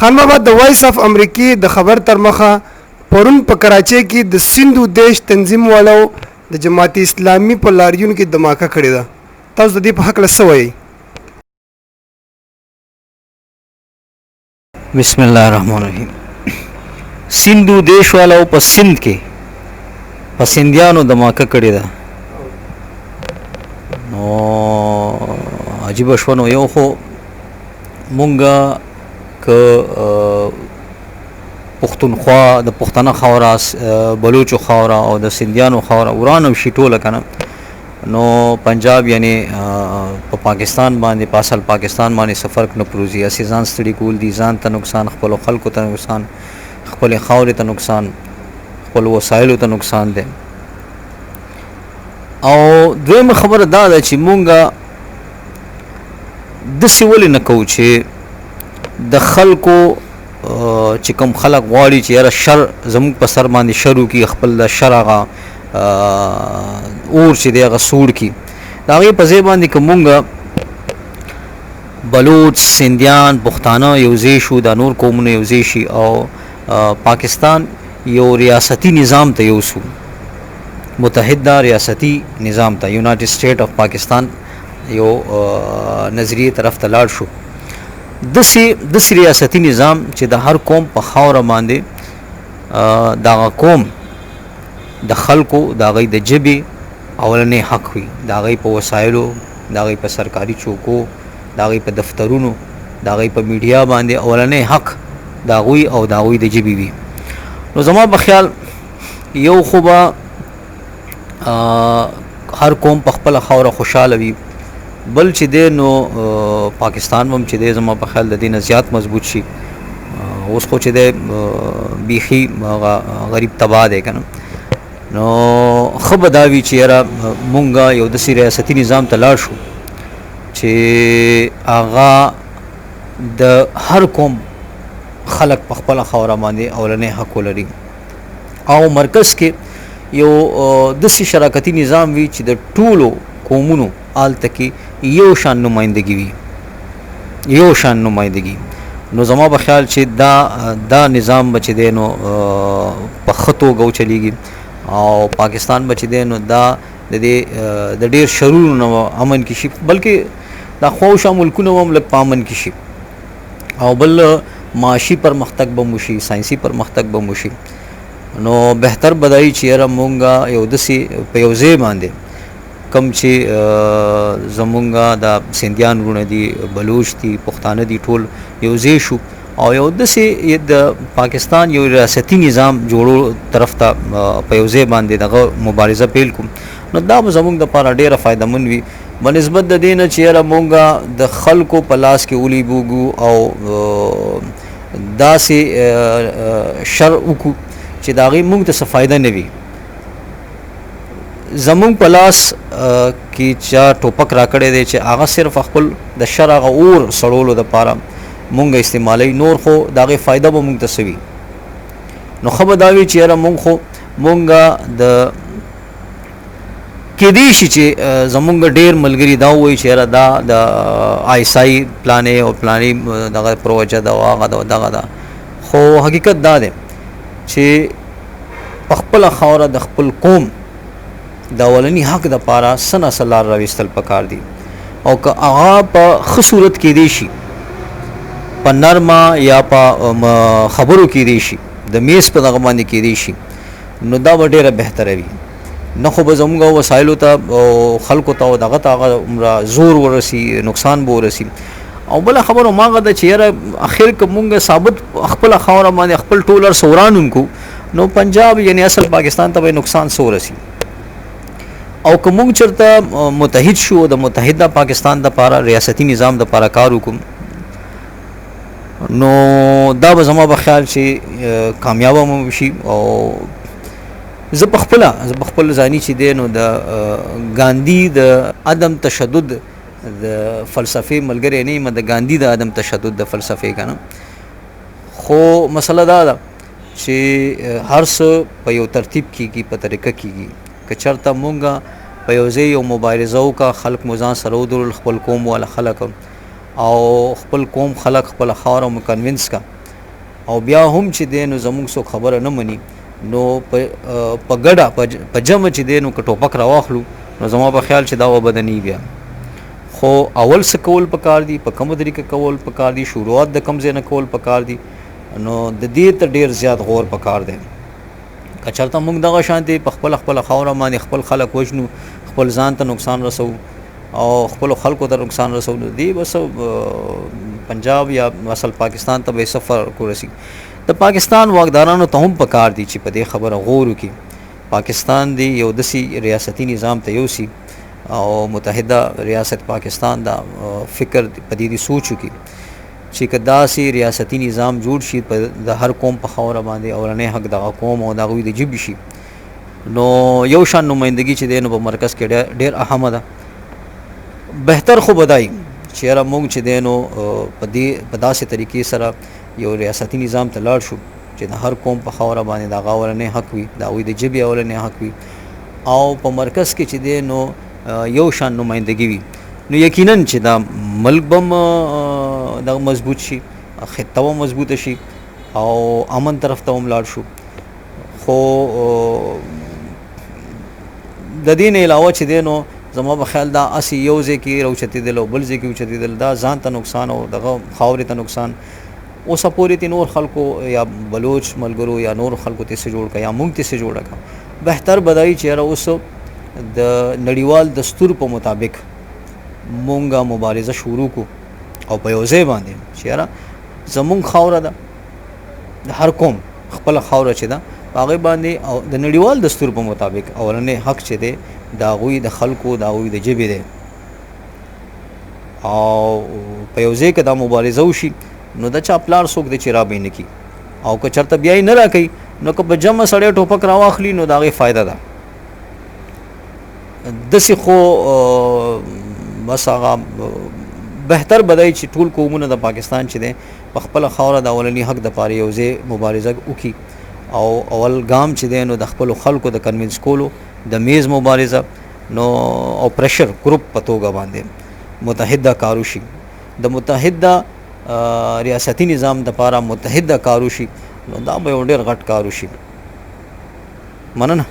خان بابا، د وایس اف امریکې د خبر تر مخه پرون په کراچۍ کې د سندو دیش تنظیم والو د جماعت اسلامي په لاریون کې دماکه کړې ده. تاسو د دې په هکله څه وایئ؟ بسم الله الرحمن الرحیم. سندو دیش والو په سند کې په سندیانو دماکه کړې ده، نو عجیب شو. نو یو خو مونږه که پښتونخوا د پښتنه خاوره، بلوچو خاوره او د سندیانو خاوره ورانه شي ټوله کنه، نو پنجاب یعنی په پاکستان باندې، په اصل پاکستان باندې څه فرق نه پروزي. هسې ځان ستړي کول دي، ځان ته نقصان، خپلو خلکو ته نقصان، خپلې خاورې ته نقصان، خپل وسایلو ته نقصان دی. او دویمه خبره دا ده چې مونږه داسې ولې نه کوو چې د خلکو چې کوم خلک غواړي چې یاره شر زموږ په سر باندې شر وکړي، خپل د شر هغه اور چې دی هغه سوړ کړي، د هغې په ځای باندې که مونږ بلوچ، سندیان، پښتانه یو ځای شو، دا نور قومونه یو ځای شي او پاکستان یو ریاستي نظام ته یوسو، متحده ریاستي نظام ته، یونایټډ سټیټ اف پاکستان یو نظریه طرف ته لاړ شو، داسې ریاستي نظام چې د هر قوم په خاوره باندې دغه قوم د خلکو د هغوی د ژبې اولنی حق وي، د هغوی په وسایلو، د هغوی په سرکاري چوکو، د هغوی په دفترونو، د هغوی په میډیا باندې اولنی حق د هغوی او د هغوی د ژبې وي. نو زما په خیال یو خو به هر قوم په خپله خاوره خوشحاله وي، بل چې دی نو پاکستان هم چې دی زما په خیال د دې نه زیات مضبوط شي. اوس خو چې دی بیخي هغه غریب تباه دی که نه. نو ښه به دا وي چې یاره مونږ یو داسې ریاستي نظام ته لاړ شو چې هغه د هر قوم خلک په خپله خاوره باندې اولنی حق ولري او مرکز کې یو داسې شراکتي نظام وي چې د ټولو قومونو هلته کې یو شان نمایندګي وي، یو شان نمایندګي. نو زما په خیال چې دا نظام به چې دی نو په ښه توګه وچلېږي او پاکستان به چې دی نو دا د دې د ډېر شرونو نه امن کې شي، بلکې دا خواوشا ملکونه هم لږ په امن کې شي او بل معاشي پرمختګ به مو شي، ساینسي پرمختګ به مو شي. نو بهتر به دا وي چې یاره مونږ یو داسې په یو ځای باندې کم چې زمونږ د سندیان وروڼه دي، بلوچ دي، پښتانه دي، ټول یو ځای شو او یو داسې د پاکستان یو ریاستي نظام جوړو طرف ته په یو ځای باندې دغه مبارزه پیل کړو، نو دا به زمونږ دپاره ډېره فایده من وي، په نسبت د دې نه چې یاره مونږ د خلکو په لاس کې ولیبوږو او داسې شر وکړو چې د هغې مونږ ته څه فایده نه وي. زمونږ په لاس کې چا ټوپک راکړی دی چې هغه صرف خپل د شر هغه اور سړولو دپاره مونږ استعمالوي، نور خو د هغې فایده به مونږ ته څه وي؟ نو ښه به دا وي چې یاره مونږ خو مونږ د کېدی شي چې زمونږ ډېر ملګري دا ووایي چې یاره دا د آی اس آی پلانې او پلانې دغه پروژه ده او هغه ده او دغه ده، خو حقیقت دا دی چې په خپله خاوره د خپل قوم د اولني حق د پاره څه نا څه لار راویستل پکار دي، او که هغه په ښه صورت کېدی شي، په نرمه یا په خبرو کېدی شي، د میز په دغه باندې کېدی شي، نو دا به ډېره بهتره وي. نه خو به زموږ وسایلو ته او خلکو ته او دغه ته هغه عمره زور ورسي، نقصان به ورسي. او بله خبره هماغه ده چې یاره اخر که مونږ ثابت خپله خاوره باندې خپل ټول هر څه وران هم کړو، نو پنجاب یعنی اصل پاکستان ته به نقصان څه ورسي. او که مونږ چېرته متحد شو، د متحده پاکستان دپاره ریاستي نظام دپاره کار وکړو، نو دا به زما په خیال چې کامیابه مو شي. او زه په خپله، زه په خپل ځاني چې دی نو د ګاندي د عدم تشدد د فلسفې ملګری نه یم، د ګاندي د عدم تشدد د فلسفې که نه، خو مسله دا ده چې هر څه په یو ترتیب کېږي، په طریقه کېږي. که چېرته مونږ په یو ځای یو مبارزه وکړه، خلک مو ځان سره ودرول، خپل قوم والا خلک او خپل قوم خلک خپله خاوره مو کنوینس کړه، او بیا هم چې دی نو زموږ څوک خبره نه مني، نو په په ګډه په جمع چې دی نو که ټوپک راواخلو نو زما په خیال چې دا وبه د نه بیا. خو اول څه کول پکار دي، په کومه طریقه کول پکار دي، شروعات د کوم ځای نه کول پکار دي، نو د دې ته ډیر زیات غور پکار دی. که چېرته موږ دغه شانتې په خپله خپله خاوره باندې خپل خلک وژنو، خپل ځان ته نقصان رسوو او خپلو خلکو ته نقصان رسوو، نو دې به څه پنجاب یا اصل پاکستان ته به یې څه فرق ورسي؟ د پاکستان واکدارانو ته هم پکار دي چې په دې خبره غور وکړي. پاکستان دی یو داسې ریاستي نظام ته یوسي او متحده ریاست پاکستان دا فکر په دې سوچ وکړي چې که داسې ریاستي نظام جوړ شي په د هر قوم په خاوره باندې اولنی حق دغه قوم او د هغوی د ژبې شي، نو یو شان نمایندګي چې دی نو په مرکز کې ډېر اهمه ده. بهتر خو به دای چې یاره موږ چې دی نو په دې په داسې طریقې سره یو ریاستي نظام ته لاړ شو چې د هر قوم په خاوره باندې د هغه اولنی حق وي، د هغوی د ژبې اولنی حق وي او په مرکز کې چې دی نو یو شان نمایندګي وي، نو یقینا چې دا ملک به دغه مضبوط شي، خطه به مضبوطه شي او امن طرف ته هم لاړ شو. خو د دې نه علاوه چې دی نو زما په خیال دا هسې یو ځای کې راوچتېدل او بل ځای کې اوچتېدل دا ځان ته نقصان او دغه خاورې ته نقصان. اوسه پورې ته نور خلکو یا بلوچ ملګرو یا نور خلکو ته څه جوړ کړه یا مونږ ته څه جوړه کړه، بهتر به دا وي چې یاره اوس د نړیوال دستور په مطابق مونږه مبارزه شروع کو او په یو ځای باندې چې یاره زمونږ خاوره ده، د هر قوم خپله خاوره چې ده په هغې باندې او د نړیوال دستور په مطابق اولنی حق چې دی د هغوی د خلکو د هغوی د ژبې دی او په یو ځای کې دا مبارزه وشي نو د چا پلار څوک دی چې را به یې نه کړي، او که چېرته بیا یې نه راکوي نو که په جمع سړی ټوپک راواخلي نو د هغې فایده ده. داسې خو بس هغه بهتر به دی چې ټول قومونه د پاکستان چې دی په خپله خاوره د اولني حق دپاره یو ځای مبارزه وکړي او اول ګام چې دی نو د خپلو خلکو د کنوینس کولو د میز مبارزه نو او پریشر ګروپ په توګه باندې متحده کار وشي، د متحده ریاستي نظام دپاره متحده کار وشي، نو دا به یو ډېر غټ کار وشي. مننه.